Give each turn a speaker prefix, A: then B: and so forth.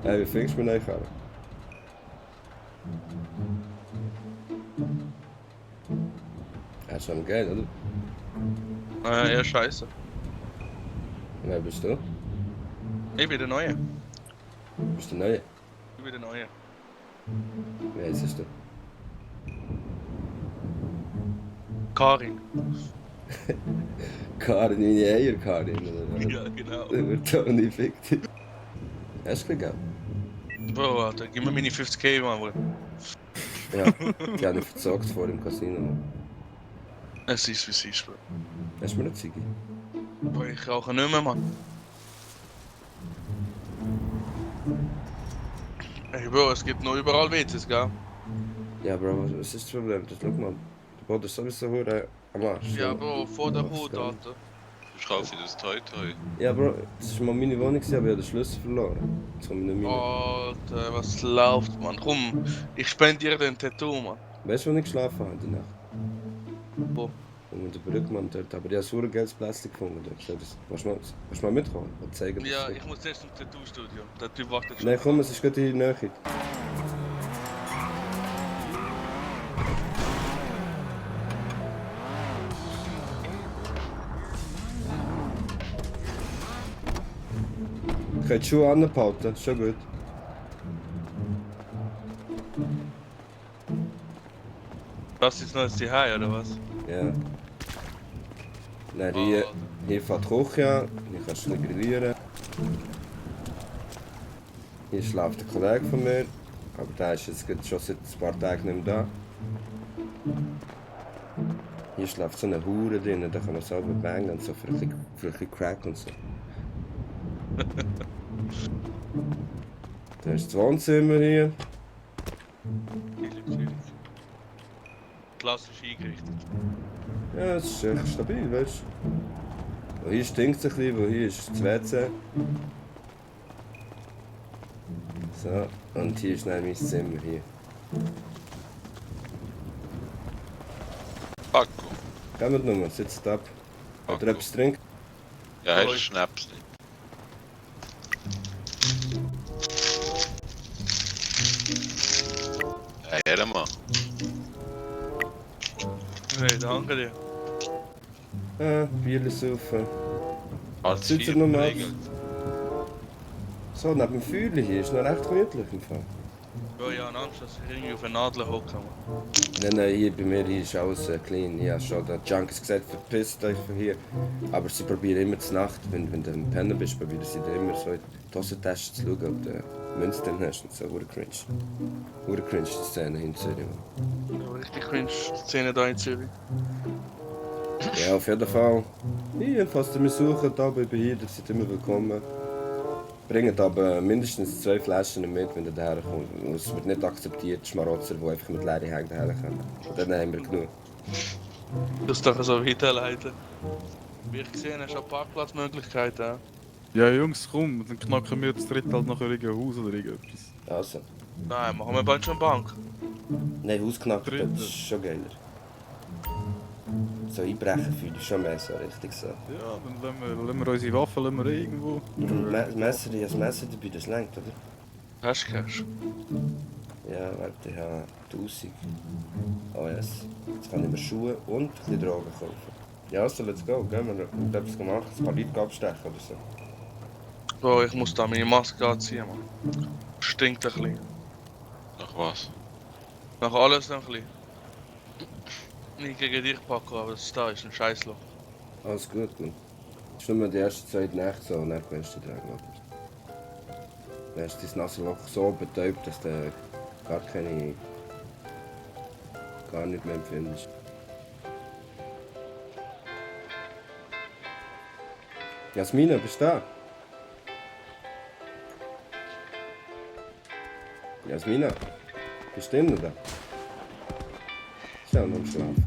A: Hey, wie fängst du mit euch an? Ja, schon geil, oder?
B: Ja, scheiße.
A: Wer bist du?
B: Ich bin der Neue.
A: Bist du neu?
B: Ich bin der Neue.
A: Wie heisst du?
B: Karin.
A: Karin, meine Eier, Karin, oder?
B: Ja, genau.
A: Der wird Tony fickt dich. Hast du ein bisschen Geld?
B: Bro, Alter, gib mir meine 50k, Mann, wohl.
A: Ja, die habe ich verzockt vor dem Casino.
B: Es ist, wie es ist, Bro.
A: Hast du mir eine Ziege?
B: Bro, ich rauche nicht mehr, Mann. Ey, Bro, es gibt noch überall WCs, gell?
A: Ja, Bro, was ist das Problem? Schau mal, der Boden ist sowieso hure am Arsch.
B: Ja, Bro, vor der
A: Mach's
B: Hut,
A: gar nicht.
B: Alter.
C: Ich kaufe dir das Toy Toy.
A: Ja, Bro, das war mal meine Wohnung, aber ich habe den Schlüssel verloren. Jetzt komme ich nicht rein.
B: Alter, was läuft, Mann? Komm, ich spende dir den Tattoo, Mann.
A: Weißt du, wo ich geschlafen habe in der Nacht?
B: Wo?
A: Und der Brückmann dort, aber ich habe so ein geiles Plätzchen gefunden dort. Schau, das, willst du mal mitkommen? Ich will zeigen, dass
B: Ja,
A: es-
B: ich muss erst zum Tattoo-Studio. Der Typ wartet schon.
A: Nein, komm, es ist gerade in der Nähe. Ich kann die Schuhe anbehalten, schon gut.
B: Das ist noch jetzt die High, oder was?
A: Ja. Dann hier,
B: Oh,
A: hier fährt die Küche an, hier kannst du grillieren. Hier schläft ein Kollege von mir, aber der ist jetzt gerade schon seit ein paar Tagen nicht mehr da. Hier schläft so eine Hure drin, da kann man selber bangen und so für ein bisschen Crack und so. Da ist das Wohnzimmer hier.
B: chillig. Klassisch eingerichtet.
A: Ja, es ist echt stabil, weißt du. Wo hier stinkt es ein bisschen, wo hier ist das WC. So, und hier ist dann mein Zimmer hier.
C: Paco.
A: Kommt nur, sitzt ab. Hat er etwas trinken?
C: Ja, hast
B: Toy.
C: du Schnaps nicht? Ja, jeder mal.
B: Hey, danke dir.
A: Ah, Bierli saufen.
C: Hartz
A: Sitzt er
C: IV
A: noch mal?
C: geregelt.
A: So, neben dem Feuerli hier ist noch recht gemütlich im Fall.
B: Bro, ja, Angst, dass ich irgendwie auf eine Nadel hocke, Mann.
A: Nein, hier bei mir hier ist alles clean. Ich habe schon den Junkies gesagt, verpisst euch von hier. Aber sie probieren immer zur Nacht, wenn du am Pennen bist, probieren sie dir immer so in die Hosentasche zu schauen, ob du Münze drin hast und so. Hure cringe. Hure cringe die Szene in Zürich. Mann.
B: Ja, richtig cringe Szene da in Zürich.
A: Ja, auf jeden Fall. Hier, falls ihr mich sucht, aber ich bin hier, ihr seid immer willkommen. Bringt aber mindestens 2 Flaschen mit, wenn ihr daher kommt. Es wird nicht akzeptiert, Schmarotzer, die einfach mit leeren Händen herkommen. Dann haben wir genug.
B: Das doch so weiterleiten. Wie ich gesehen hast, auch Parkplatzmöglichkeiten. Ja.
D: Ja, Jungs, komm, dann knacken wir das dritte halt nach irgendeinem Haus oder irgendetwas.
A: Also.
B: Nein, machen wir bald schon Bank.
A: Nein, Hausknacken,
D: Dritte.
A: das ist schon geiler. So einbrechen fühle ich schon mehr so richtig so.
D: Ja, dann lassen wir unsere Waffen irgendwo.
A: Das Messer, ich habe das Messer dabei, das lenkt, oder?
B: Hast du Cash?
A: Ja, warte, ich habe 1000. Oh yes. Jetzt kann ich mir Schuhe und ein bisschen Drogen kaufen. Ja, also, let's go. Gehen wir noch etwas machen, ein paar Leute abstechen oder so.
B: Bro, ich muss da meine Maske anziehen, Mann. Stinkt ein bisschen.
C: Nach was?
B: Nach alles ein bisschen. Nicht gegen dich, Paco, aber das da ist ein Scheißloch.
A: Alles gut, Mann. Das ist nur die erste Zeit Nächte so und dann gewöhnst du dich dran, glaub ich. Dann ist dein Nasenloch so betäubt, dass du gar nicht mehr empfindest. Jasmina, bist du da? Jasmina, bist du immer da? Ist ja noch am Schlafen.